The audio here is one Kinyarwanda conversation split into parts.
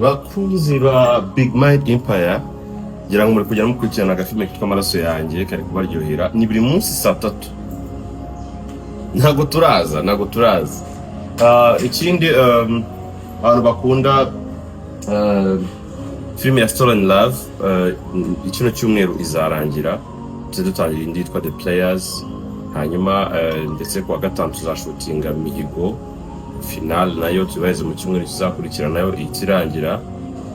Bakunzi ba Big Mind Empire, ngira ngo muri kujya mukurikirana agafilme kitwa Amaraso Yanjye, kari kubaryohera. Ni buri munsi saa 3. Ntabwo turaza. Ikindi, abantu bakunda filime ya Stolen Love, kino cyumweru izarangira, tuze dutangira indi yitwa The Players. Hanyuma ndetse kuwa gatanu tuzashutinga Mihigo final, nayo tubaheze mu cyumweru kizakurikira, nayo ihita irangira.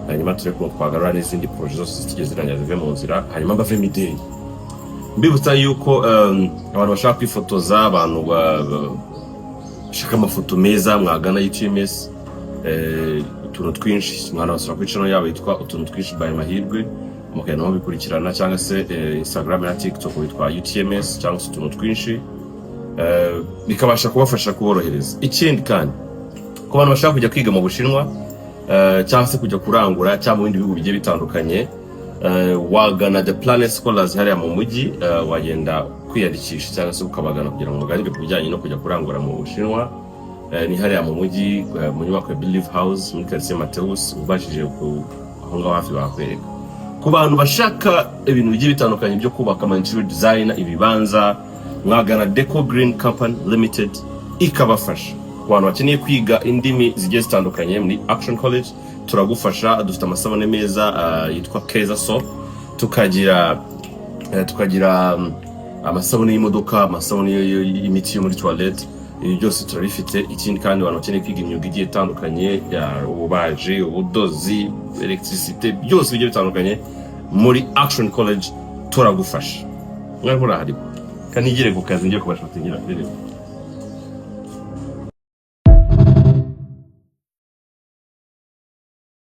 Hanyuma turebe ukuntu twagarura n'izindi projet zose zitigeze zirangira zive mu nzira. Hanyuma mbave mideli, mbibutsa yuko abantu bashaka kwifotoza, abantu bashaka amafoto meza, mwagana UTMS, Utuntu Twinshi. Mwanabasura kuri channel yabo yitwa Utuntu Twinshi by Mahirwe, mukagenda mubikurikirana, cyangwa se Instagram na TikTok witwa UTMS cyangwa se Utuntu Twinshi, bikabasha kubafasha kuborohereza. Ikindi kandi, ku bantu bashaka kujya kwiga mu Bushinwa, cyangwa se kujya kurangura, cyangwa mu bindi bihugu bigiye bitandukanye, wagana The Planet Scholars hariya mu mujyi, wagenda kwiyandikisha cyangwa se ukabagana kugira ngo muganire ku bijyanye no kujya kurangura mu Bushinwa. Ni hariya mu mujyi, mu nyubako ya Believe House muri quartier Mateus. Ubashije ku aho ngaho hafi bakwereka. Ku bantu bashaka ibintu bigiye bitandukanye byo kubaka, ama interior design, ibibanza, mwagana Deco Green Company Limited ikabafasha. Ku bantu bakeneye kwiga indimi zigiye zitandukanye, muri Action College turagufasha. Dufite amasabune meza yitwa Keza Soap, tukagira amasabune y'imodoka, amasabune y'imiti yo muri toilette, ibi byose turabifite. Ikindi kandi, abantu bakeneye kwiga imyuga igiye itandukanye, ya ububaji, ubudozi, electricité, byose bigiye bitandukanye, muri Action College turagufasha. Mwari murahari, kanigire ku kazi, ngiye kubashutingira filime.